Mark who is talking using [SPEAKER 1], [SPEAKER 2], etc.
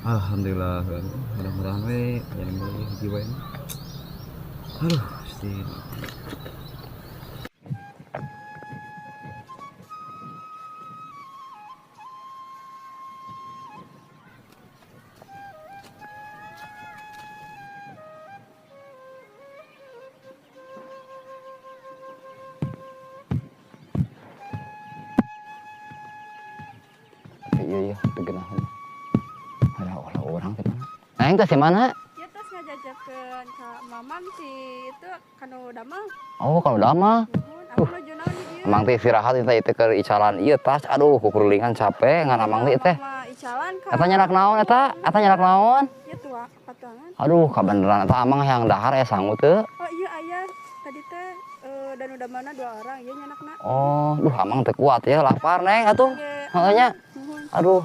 [SPEAKER 1] Alhamdulillah, mudah-mudahan we aya nu meuli hiji wae. Aduh, Gusti.
[SPEAKER 2] Iya, teu geunaheun. Ada olah orang teh mana? Neng teh si mana?
[SPEAKER 3] Ya terus ngajajakeun ka Mamang si itu kanu damel.
[SPEAKER 2] Oh, kalau damel.
[SPEAKER 3] Nuhun, aku nuju naon di dieu?
[SPEAKER 2] Amang teh istirahat teh itu keur icalan ieu tas. Aduh, kukurulingan capek ngan amang teh teh.
[SPEAKER 3] Mama icalan ka.
[SPEAKER 2] Eta nyerak naon eta? Eta nyerak naon?
[SPEAKER 3] Ya tua patuangan.
[SPEAKER 2] Aduh, kabeneran eta amang yang dahar ya sangu teu.
[SPEAKER 3] Oh iya ayah tadi teh dan udah mana dua orang ieu nyanakna.
[SPEAKER 2] Oh, duh amang teu kuat ya lapar neng atuh.
[SPEAKER 3] Oke.
[SPEAKER 2] Heeh nya.
[SPEAKER 3] Nuhun.
[SPEAKER 2] Aduh.